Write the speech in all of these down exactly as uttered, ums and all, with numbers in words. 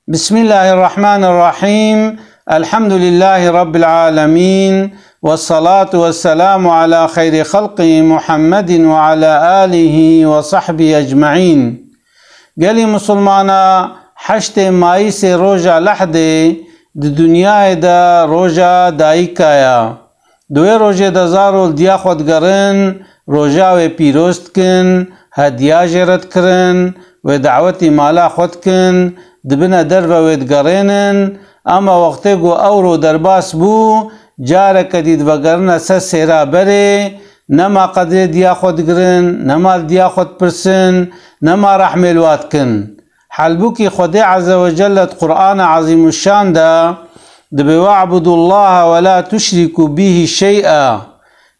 Bismillahirrahmanirrahim. Elhamdülillahi Rabbil alemin. Ve salatu ve selamu ala hayri halqi Muhammedin ve ala alihi ve sahbihi ecmaîn. Gelî Musulmana, heştê Mayîsê roja lehdê di dinyayê de roja dayika ya. Di wê rojê de zarok diya xwe digerin, roja wê pîroz dikin, hediya jê re dikirin, wê dawetî mala xwe dikin, dibine derve wê digerênin, ama wextê ku ew ro derbas bû, careke dî divegerine ser sêra berê, nema qedrê diya xwe digirin, nema li diya xwe dipirsin, nema rehmê li wa dikin. Halbûkî Xwedê Azze ve Celle di Qur'ana Azîmuşşan de dibê: "We'budullaha ve la tuşrikû bihi şey'a."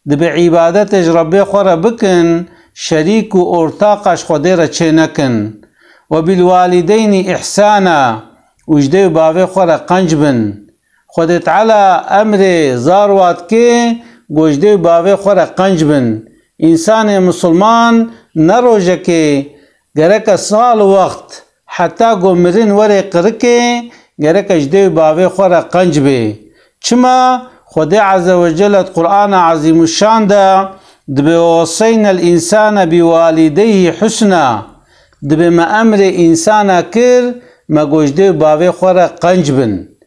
Dibê îbadetê ji Rebbê xwe re bikin, şerîk û ortaqa ji Xwedê re çê nekin. "Ve bil walideynî ihsana." Û ji dê û bavê xwe re qenc bin. Xwedê Teala emrê zarwa dike, ku ji dê û bavê xwe re qenc bin. Însanê misilman ne rojekê, gereke sal wext, heta ku mirin were qirikê, gereke ji dê û bavê xwe re qenc bê. Çima? Xwedê Azze ve Celle di Qur'ana Azîmuşşan de dibê: "Ve weseynel însane bi walideyhi husna." Dibê me emrê însana kir, me got ji dê û bavê xwe re qenc bin.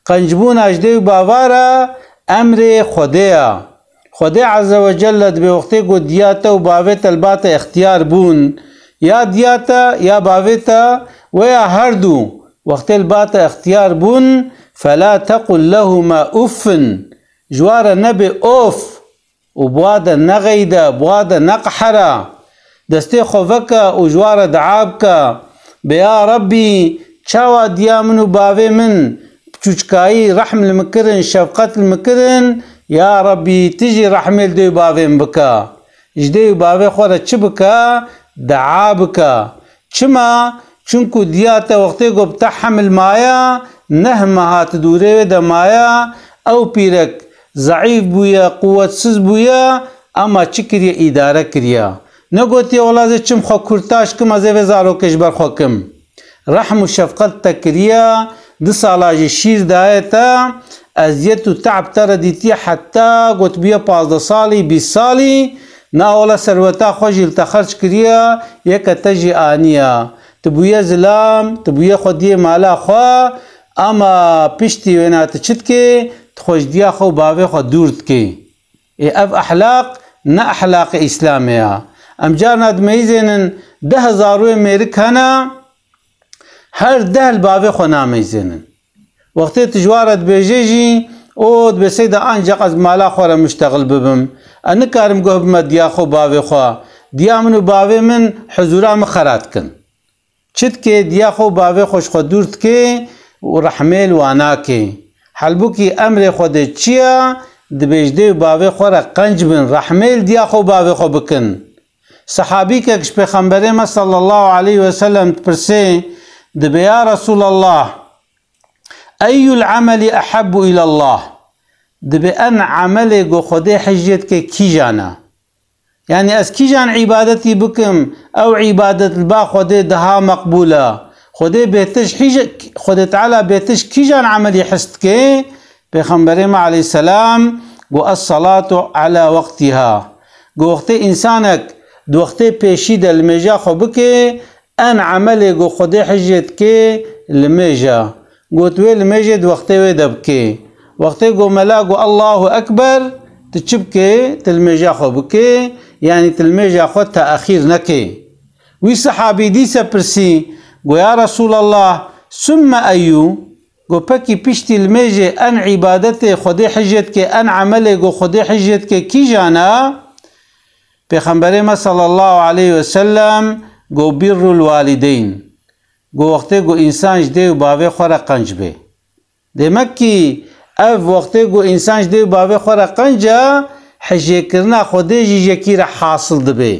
Qencbûna ji dê û bava re emrê Xwedê ya. Xwedê Azze ve Celle dibê wextê ku diya te û bavê te li ba te extiyar bûn, ya diya te ya bavê te, weya her du, wextê li ba te extiyar bûn, "Fela tequl lehuma uffin." Ji wa re nebê of. Û bi wa de nexeyde, bi wa de neqehera. Destê xwe veke û ji wa re dua bike. Bê ya Rebbî, çawa diya min û bavê min bi çûçkayî rehm li min kirin, şefqet li min kirin, ya Rebbî, tu jî rehmê li dê û bavê min bike. Ji dê û bavê xwe re çi bike? Dua bike. Çima? Çunku diya te wextê ku bi te hemil maya, neh meha tu dûrê wê de maya, ew pîrek zeîf bûye, quwetsiz bûye, ama çi kiriye? Îdare kiriye. Negotiye, "Wela ez ê çim xwe kurtaş kim, ez ê vê zarokê ji ber xwe kim." Rehm û şefqet te kiriye, du sala jî şîr daye te, eziyet û te'b te re dîtiye, heta got bûye pazdeh salî, bîst salî, na wela serweta xwe jî li te xerc kiriye, yeke te jî aniye. Tu bûye zilam, tu bûye xwediyê mala xwe, ama piştî wêna tu çi dikê? Tu xwe ji diya xwe û bavê xwe dûr dikê. Ê ev ehlaq ne ehlaqê Îslamê ya. Em carna dimeyizênin deh zarûyê mêrik hene, her deh li bavê xwe nameyizênin. Wextê tu ji wan re dibêjê jî, o dibê seyda ancaq ez mala xwe re muştexil bibim. Ez nikarim guh bime diya xwe û bavê xwe. Diya min û bavê min huzûra min xera dikin. Çi dikê? Diya xwe û bavê xwe ji xwe dûr dikê û rehmê li wan nakê. Halbûkî emrê Xwedê çi ye? Dibê ji dê û bavê xwe re qenc bin, rehmê li diya xwe û bavê xwe bikin. Sehabîkek ji Pêxemberê me sallallahu aleyhi ve sellem dipirsê, dibê: "Ya Resulallah, eyyul ameli ehabbu ilallah?" Dibê en emelê ku Xwedê hicê dike kîjan e? Yanî ez kîjan îbadetî bikim, ew îbadet li ba Xwedê daha meqbûl e? Xwedê bêhtir ji hîj-, Xwedê Teala bêhtir ji kîjan emelî his dike? Pêxemberê me aleyhisselam got, "Es-salatu ala waqtiha." Got, wextê însanek di wextê pêşî de limêja xwe bike, en emelê ku Xwedê hicê dike limêj e. Got, wê limêjê di wextê wê de bike. Wextê ku mela got, "Allahu Ekber", tu çi bike? Tu limêja xwe bike, yanî tu limêja xwe teexîr neke. Wî sehabî dîse pirsî, got, "Ya Resulallah, summe eyyu?" Got, "Pekî piştî limêjê en îbadetê Xwedê hicê dike, en emelê ku Xwedê hicê dike kîjan e?" Pêxemberê me sallallahu aleyhi ve sellem got, "Birrul walideyn." Got, wextê ku însan ji dê û bavê xwe re qenc bê. Demek kî ev wextê ku însan ji dê û bavê xwe re qenc e, hicêkirina Xwedê jî jekî re hasil dibe.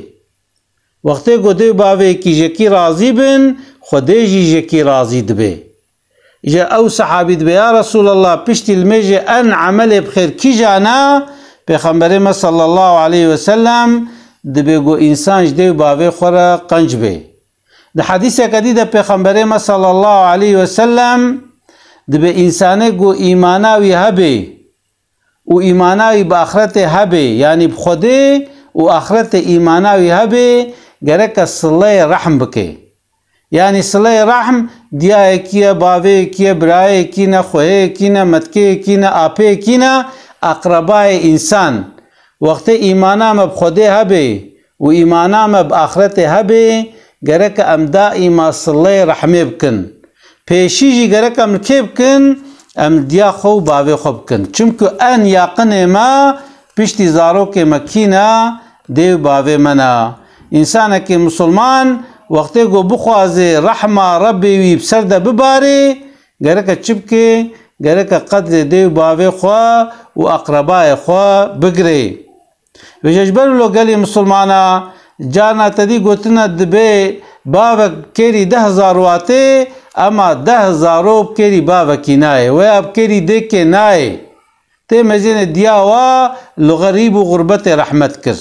Wextê ku dê û bavê yekî jekî razî bin, Xwedê jî jekî razî dibe. Îja ew sehabî dibe, "Ya Resulallah, piştî limêjê en emelê bi xêr kîjan e?" Pêxemberê me sallallahu aleyhi ve sellem dibe got, "Însan ji dê û bavê xwe re qenc be." Di hedîseke dî de Pêxemberê me sallallahu aleyhi ve sellem dibê însanê ku îmana wî hebe û îmana wî bi axretê hebe, yanî bi Xwedê û axretê îmana wî hebe, gereke sileyê rehm bike. Yanî sileyê rehm diyayekî ye, bavêyekî ye, birayekî ne, xweyeyekî ne, metkeyekî ne, apeyekî ne, aqrebayê însan. Wextê îmana me bi Xwedê hebe û îmana me bi axretê hebe, gereke em daîma sileyê rehmê bikin. Pêşî jî gerek em li kê bikin? Em li diya xwe û bavê xwe bikin. Çimku en yaqinê me piştî zarokê me kî ne? Dê û bavê me ne. Însanekî misilman wextê ku bixwaze rehma Rebbê wî bi ser de bibare, gereke çi bike? Gereke qedrê dê û bavê xwe û aqrebayê xwe bigire. Vêje ji ber wilo gelê misilmana, carna te dî gotine, dibê bavek bi kêrî deh zarwa tê, ema deh zarok bi kêrî bavekî nayê, weya bi kêrî dêkê nayê. Tê mezênê diya wa li xerîb û xurbetê rehmet kir.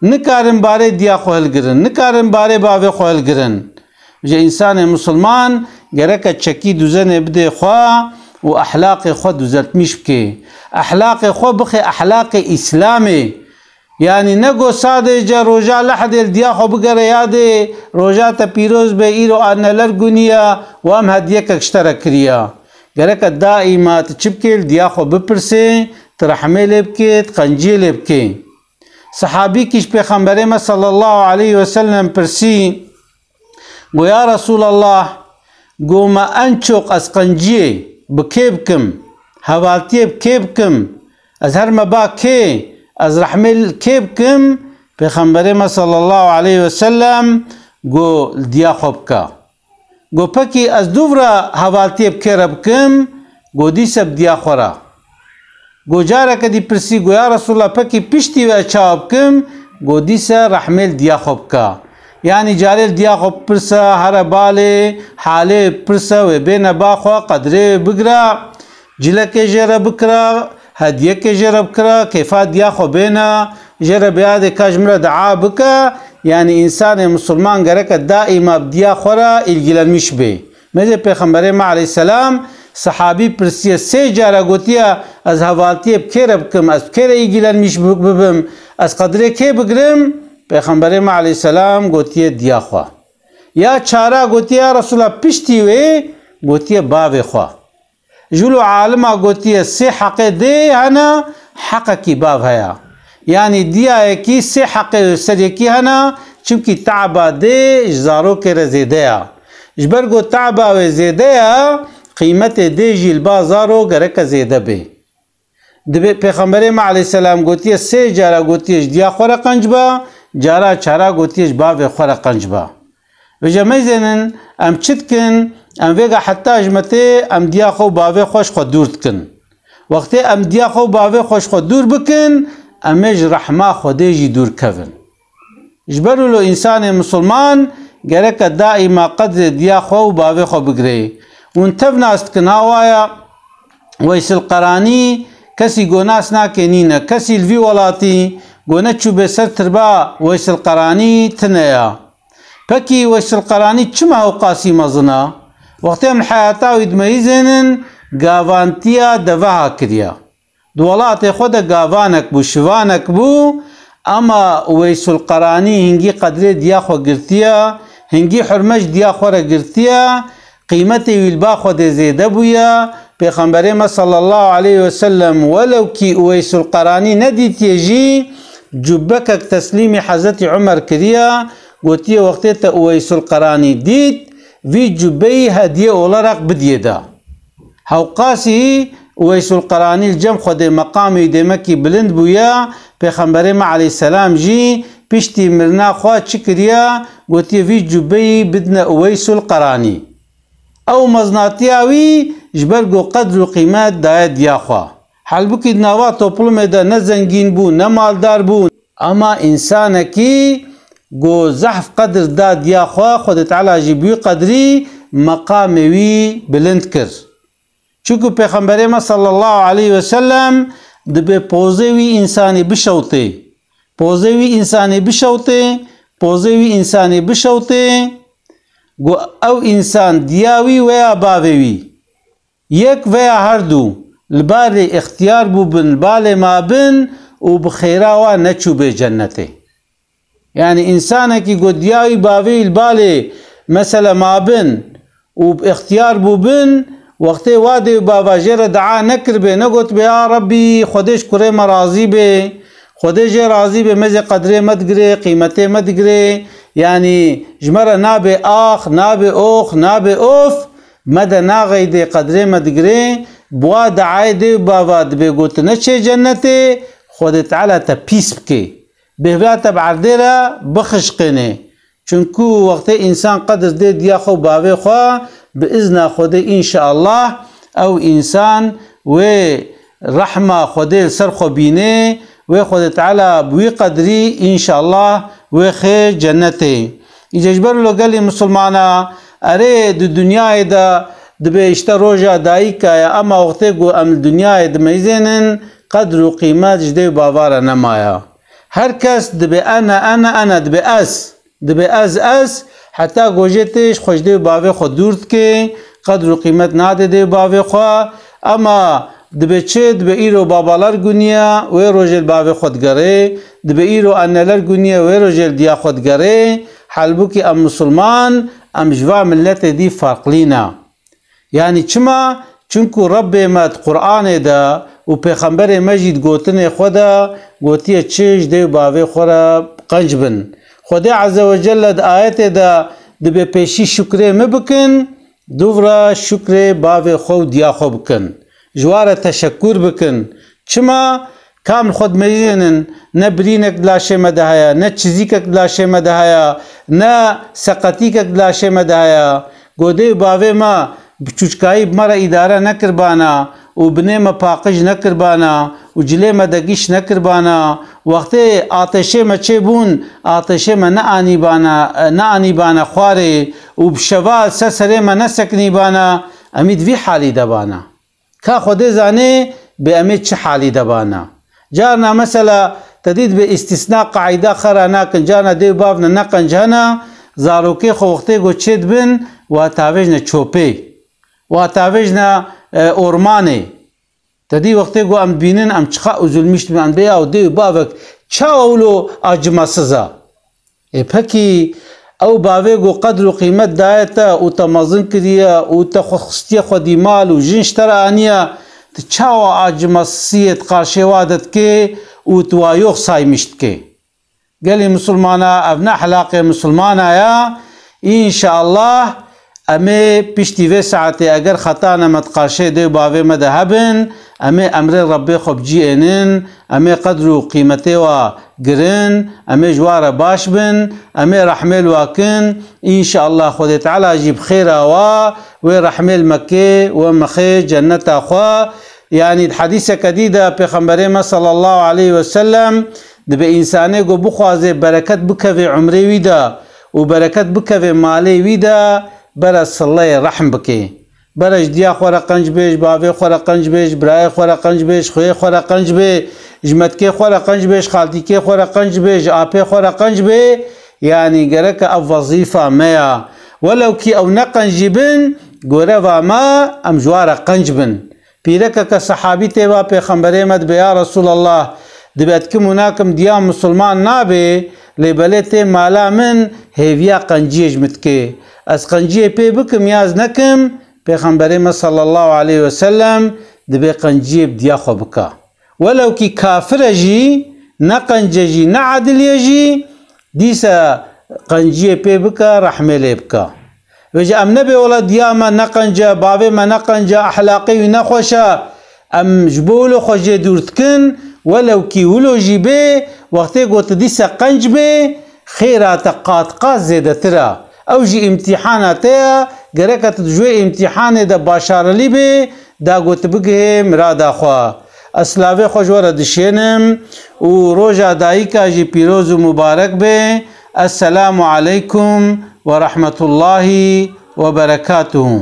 Nikarin barê diya xwe hilgirin, nikarin barê bavê xwe hilgirin. Ji însanê misilman gereke çekî duzenê bidê xwe û ehlaqê xwe duzeltmîş bike. Ehlaqê xwe bixe ehlaqê Îslamê. Yanî ne go sadece roja lehdê li diya xwe bigere yadê, roja te pîroz be, îro anneler günü ye û em hediyekek ji te re kiriye. Gereke daîma tu çi bikê, li diya xwe bipirse, tu rehmê lê bikê, tu qenciyê lê bikê. Sehabîkî ji Pêxemberê me sallallahu aleyhi ve sellem pirsî, Go ya Resûlallah, go me en çok ez qenciyê bi kê bikim, hevaltiyê bi kê bikim, ez her me ba kê, ez rehmê li kê bikim? Pêxemberê me sallallahu aleyhi ve sellem go li diya xwe bike. Go pekî ez dûv re hevaltiyê bi kê re bikim? Go dîse bi diya xwe re. Go careke dî pirsî, go ya Resûlullah, pekî piştî wê ez çawa bikim? Go dîse rehmê li diya xwe bike. Yanî carê li diya xwe bipirse, here balê, halê bipirse, wê bêne ba xwe, qedrê wê bigire, cilekê jê re bikire, hediyekê jê re bikire, kêfa diya xwe bêne, jê re bêyadê ka ji min re dua bike. Yanî însanê misilman gereke daîma bi diya xwe re îlgilenmiş bê. Mêzê Pêxemberê me aleyhisselam, sehabî pirsiye, sê cara gotiye, ez hevaltiyê bi kê re bikim, ez bi kê re îlgilenmiş bi-, bibim, ez qedrê kê bigrim? Pêxemberê me aleyhisselam gotiye diya xwe. Ya çara gotiye, ya Resûla, piştî wê gotiye bavê xwe. Ji wilo alima gotiye sê heqê dê hene, heqekî bav heye. Yanî diyayekî sê heqê ser yekî hene, çimkî taba dê ji zarokê re zêde ye. Ji ber ku taba wê zêde ye, qîmetê dê jî li ba zaro gereke zêde bê. Dibê Pêxemberê me aleyhisselam gotiye, sê cara gotiye ji diya xwe re qenc be, cara çara gotiye ji bavê xwe re qenc be. Vêca meyzênin, em çi dikin? Em vêga heta ji me tê, em diya xwe û bavê xwe ji xwe dûr dikin. Wextê em diya xwe û bavê xwe ji xwe dûr bikin, em ê ji rehma Xwedê jî dûr kevin. Ji ber wilo însanê misilman gereke daîma qedrê diya xwe û bavê xwe bigire. Hûn tev nas dikin, ha waya Weysil Qeranî kesî go nas nake nîne, kesî li vî welatî go neçûbe ser tirba Weysil Qeranî tine ya. Pekî Weysil Qeranî çima ewqasî mezin e? Wextê em li heyata wî dimeyizênin, gavantiya deveha kiriye. Di welatê xwe de gavanek bû, şivanek bû, ema Weysul Qeranî hingî qedrê diya xwe girtiye, hingî hurme ji diya xwe re girtiye, qîmetê wî li ba Xwedê zêde bûye. Pêxemberê me sallallahu aleyhi ve sellem, welew kî Uweysul Qeranî nedîtiye jî, cubbekek teslîmî Hezretî Umer kiriye, gotiye, wextê te Uweysul Qeranî dît, vî cubbeyî hediyê olarak bidiyê de. Hewqasî Uweysul Qeranî li cem Xwedê meqamê wî dêmekî bilind bûye, Pêxemberê me aleyhisselam jî piştî mirina xwe çi kiriye, gotiye, vî cubbeyî bidine Uweysul Qeranî. Ew meznatiya wî ji ber ku qedr û qîmet daye diya xwe. Halbûkî di nava toplumê de ne zengîn bû, ne maldar bû, ema însanekî ku zehf qedr da diya xwe, Xwedê Teala jî bi wî qedrî meqamê wî bilind kir. Çunku Pêxemberê me sallallahu aleyhi ve sellem dibê pozê wî însanî bişewtê. Pozê wî însanî bişewtê, pozê wî însanî bişewtê. Got, ew însan diya wî weya bavê wî, yek veya her du, li balê ixtiyar bûbin, li balê mabin û bi xêra wa neçûbê cennetê. Yanî însanekî got diya wî bavê wî li balê, mesela, mabin û bi ixtiyar bûbin, wextê wa dê û bava jê re dua nekiribê, negotibê, "Ya Rebbî, Xwedê ji kurê me razî bê, Xwedê jê razî bê, me zê qedrê me digirê, qîmetê me digirê, yanî ji me re nabê ax, nabê ox, nabê of, me de naxeydê, qedrê me digirê." Bi wa duayê dê û bava dibê gotine çê cennetê, Xwedê Teala te pîs bikê. Bêhva te bi erdê re bixişqênê. Çunku wextê însan qedir dê diya xwe û bavê xwe, bi izna Xwedê înşeallah ew însan wê rehma Xwedê li ser xwe bînê, wê Xwedê Teala bi wî qedirî înşeallah wê xê cennetê. Îca ji ber wilo gelî misilmana, erê di dinyayê de dibê îşte roja dayika ye, ema wextê ku em li dinyayê dimeyzênin, qedir û qîmet ji dê û bava re nemaya. Her kes dibê ene, ene, ene, dibê ez. Dibê ez, ez, heta gojê tê ji xwe ji dê û bavê xwe dûr dikê, qedr û qîmet nadê dê û bavê xwe. Ema dibê çi? Dibê îro babaler guniya, wê rojê li bavê xwe digerê. Dibê îro anneler guniya, wê rojê li diya xwe digerê. Halbûkî em misilman, em ji va miletê dî farqlî ne. Yanî çima? Çunku Rebbê me di Quranê de û Pêxemberê me jî di gotinê xwe de gotiye çi? Ji dê û bavê xwe re qenc bin. Xwedê Azze ve Celle di ayetê de dibê pêşî şukrê min bikin, dûv re şukrê bavê xwe û diya xwe bikin. Ji wa re teşekkûr bikin. Çima? Kam li xwe dimeyzênin, ne birînek di laşê me de heye, ne çizîkek di laşê me de heye, ne seqetîkek di laşê me de heye. Godê û bavê me bi çûçkayî bi me re îdare nekiribana û binê me paqij nekiribana û cilê me de giş nekiribana. Wextê ateşê me çêbûn, ateşê me neanîbana, neanîbana xwarê û bi şeva li ser serê me nesekinîbana, em î di vî halî de bana. Ka Xwedê zanê, bi em ê çi halî de bana. Carna mesela te dî dibê îstîsna, qaîda xera nakin. Carna dê û bavne ne qenc hene, zarokê xwe wextê ku çê dibin, wa tavêjne çopê, wa tavêjne, e, ormanê. Te dî wextê ku em dibînin, em çiqa uzulmîş dibin, em dê yaw dê û bavek çawa wilo acimasiz a. Ê pekî ew bavê ku qedr û qîmet daye te û te mezin kiriye û te xwe xistiye xwedî mal û jin ji te re aniye, tu çawa acimasiyê di qarşê wa de dikê û tu wa yox saymiş dikê? Gelî misilmana, ev ne ehlaqê misilmana ya. Înşeallah em ê piştî vê saetê eger xetane me di qarşê dê û bavê me de hebin, em ê emrê Rebbê xwe bi cî ênin, em ê qedr û qîmetê wa girin, em ê ji wa re baş bin, em ê rehmê li wa kin. Înşeallah Xwedê Teala jî bi xêra wa wê rehmê li me kê, wê mixê cenneta xwe. Yanî di hedîseke dî de Pêxemberê me sallallahu aleyhi ve sellem dibê însanê ku bixwaze bereket bikeve umrê wî de û bereket bikeve malê wî de, bere sileyê rehm bike. Bere ji diya xwe re qenc bê, ji bavê xwe re qenc bê, ji birayê xwe re qenc bê, ji xweyê xwe re qenc bê, ji metkê xwe re qenc bê, ji xaltîkê xwe re qenc bê, ji apê xwe re qenc bê. Yanî gereke ev wezîfa me ya. Welew kî ew ne qenc jî bin, goreva me em ji wa re qenc bin. Pîrekeke sehabî tê va Pêxemberê me dibê, ya Resûlallah, dibê ez dikim û nakim diya misilman nabê, lê belê tê mala min hêviya qenciyê ji min dikê. Ez qenciyê pê bikim ya ez nekim, Pêxemberê me sallallahu aleyhi ve sellem dibê qenciyê bi diya xwe bika. Welew kî kafir e jî, ne qenc e jî, ne edil e jî, dîse qenciyê pê bike, rehmê lê bike. Vêca em nebê wela diya me ne qenc e, bavê me ne qenc e, ehlaqê wî nexweş e, em ji bo wilo xwe jê dûr dikin, welew kî wilo jî bê, wextê ku tu dîse qenc bê, xêra te qat qat zêdetir e. Ew jî îmtîhana te ye, gereke tu di ji wê îmtîhanê de başarilî bê, da ku tu bigihê mirada xwe. Ez silavê xwe ji we re dişênim û roja dayika jî pîroz û mubarek bê. Esselamu aleykum ve rahmetullahi ve berekatuhu.